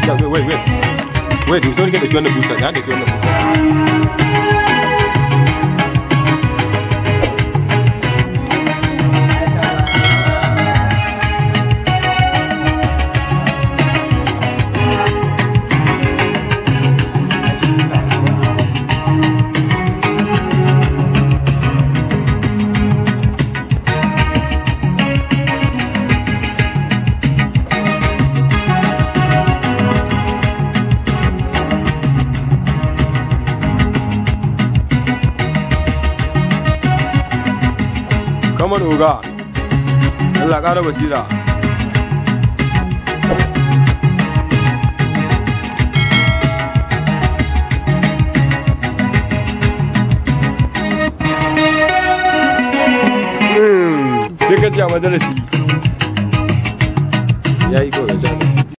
Wait, wait, wait, sorry, ka ɗauki wannan busa, ka ɗauki wannan busa. Kamar oga, Allah ƙara basira. Sai ka ce a madarasi ya yi kawai.